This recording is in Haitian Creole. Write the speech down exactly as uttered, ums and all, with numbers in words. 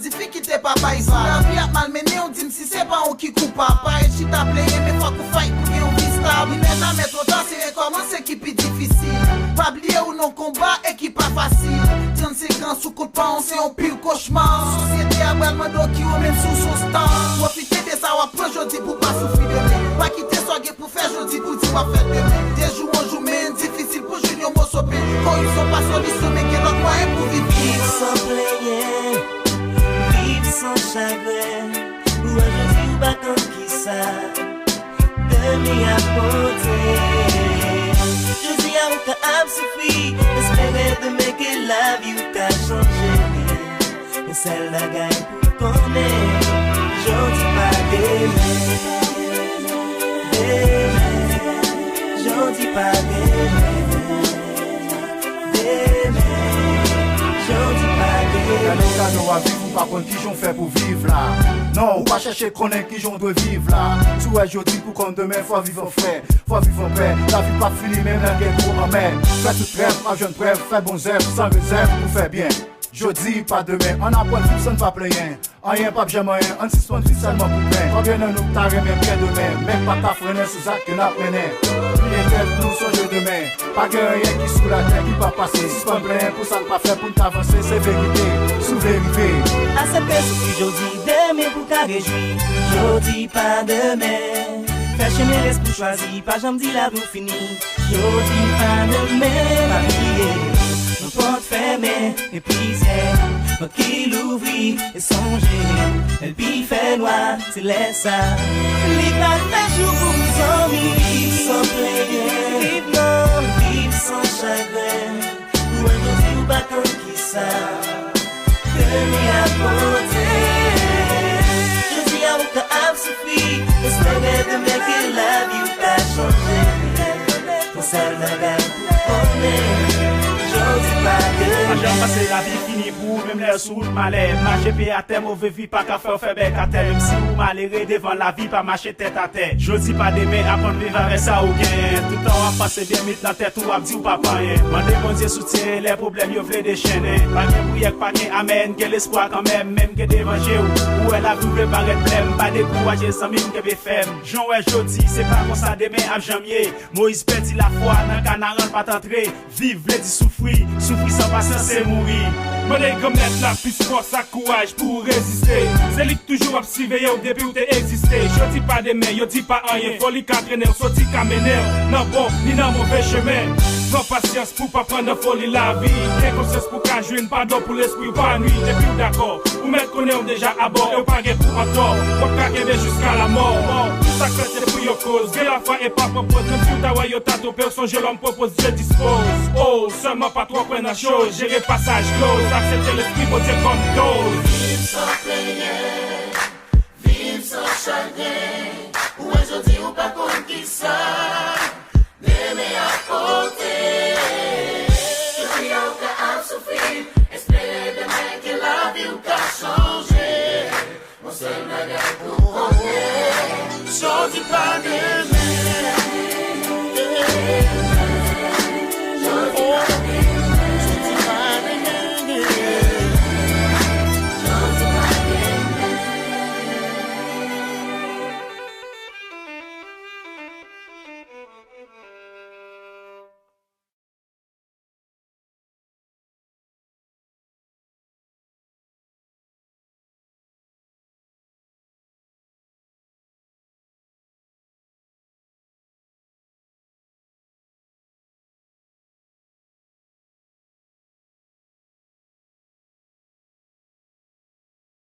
Difikilte pa bay vag. Si lavi ap malmennen w, di m si se pa ou ki koupab. Pa ret chita plenyen, men fòk ou fight pou gen yon vi stab. Li nè jamè twò ta, se rekòmanse ki pi difisil. Pa bliye ou nan konba e ki pa fasil. Trannsenk an sou kout pa w, se yon pil kochma. Sosyete a pral mande w ki ou menm si w se yon star. Pwofite de sa w ap pran jodi pou pa soufri demen. Pa kite sa w gen pou fè jodi pou di w ap fè demen. De jou an jou, men difisil pou jwenn yon moso pen. Koripsyon pa solisyon, men gen lòt mwayen pou viv. Viv san plenyen, viv san chagren. Ou wè jodi ou pa konn kisa demen ap pote. Jodi a ou ka ap soufri, espere demen ke lavi ou ka chanje. Yon sèl bagay pou konnen, jodi pa demen. Demen, jodi pa demen. Demen, jodi pa demen. Gade w, gade w ap viv, ou pa konn kijan w fè pou viv la. Non, ou pa chèche konnen kijan w dwe viv la. Si w wè jodi pou konn demen, fò viv an frè, fò viv an pè. Lavi p ap fini menm lè gen gwo anmè. Fè tout rèv, ap jwenn prèv, fè bon zèv, san rezèv pou fè byen. Jodi pa demen, ann aprann viv san n pa plenyen. Anyen p ap janm anyen, ann sispann viv sèlman pou pen. Konbyen nan nou k ta renmen byen demen, men k pa ka frennen sou zak ke n ap mennen? Bliye tèt nou, sonje demen. Pa gen anyen ki sou latè ki p ap pase. Sispann plenyen pou sa n pa fè pou n ta vanse, se verite sou verite. Aksepte soufri jodi, demen pou ka rejwi. Jodi pa demen. Fè chemen lespri w chwazi, pa janm di lavi w fini. Jodi pa demen, pa bliye. Yon pòt fèmen, gen plizyè pòt ki louvri. E sonje, lè l pi fè nwa, se lè sa. Li pa fè jou pou zanmi. Viv san plenyen, viv non, viv san chagren. Ou wè jodi ou pa konn kisa demen ap pote. Jodi a ou ka ap soufri, espere demen ke lavi w ka chanje. Yon sèl bagay pou konnen, jodi pa demen. Pa janm panse lavi fini pou ou, menm lè sou wout malè. Mache pye atè, move vi pa ka fè w fè bèk atè. Menm si ou malere devan lavi, pa mache tèt atè. Jodi pa demen, aprann viv avèk sa ou genyen. Toutan w ap panse byen, mit nan tèt ou, w ap di w p ap anyen. Mande Bondye soutyen lè pwoblèm yo vle dechennen. Pa gen priyè k pa gen amèn, gen lespwa kanmenm, menm gen devan je w. Ou wè lavi w vle parèt blèm, pa dekouraje zanmi m, kenbe fèm. Jan w wè jodi, se pa konsa demen ap janm ye. Moyiz pèdi lafwa nan Kanaran, l pa t antre. Viv vle di soufri, soufri san pasyans se mouri. Mande Granmèt la plis fòs ak kouraj pou w reziste. Se li k toujou ap siveye w depi w te egziste. Jodi pa demen, yo di pa anyen. Foli ka trennen w, soti ka mennen w nan bon ni nan move chemen. Pran pasyans pou w pa pran nan foli lavi. Gen konsyans pou w ka jwenn padon pou lespri w pa nwi. Depi w dakò, ou mèt konnen w deja abò e w pa gen kou antò. W ap ka kenbe jiska lamò. Tout sa k fèt se pou yon koz. Gen lafwa e pa pran pòz. Menm si w ta wè yo ta twonpe w, sonje lòm pwopoze, Dye dispoze. Oh, sèlman pa twò kwè nan cho. Jere pasaj dlo. Aksepte lespri Bondye kòm doz. Viv san plenyen, viv san chagren. Ou wè jodi ou pa konn kisa demen ap pote. Jodi a ou ka ap soufri, espere demen ke lavi w ka chanje. Yon sèl bagay pou konnen, jodi pa demen.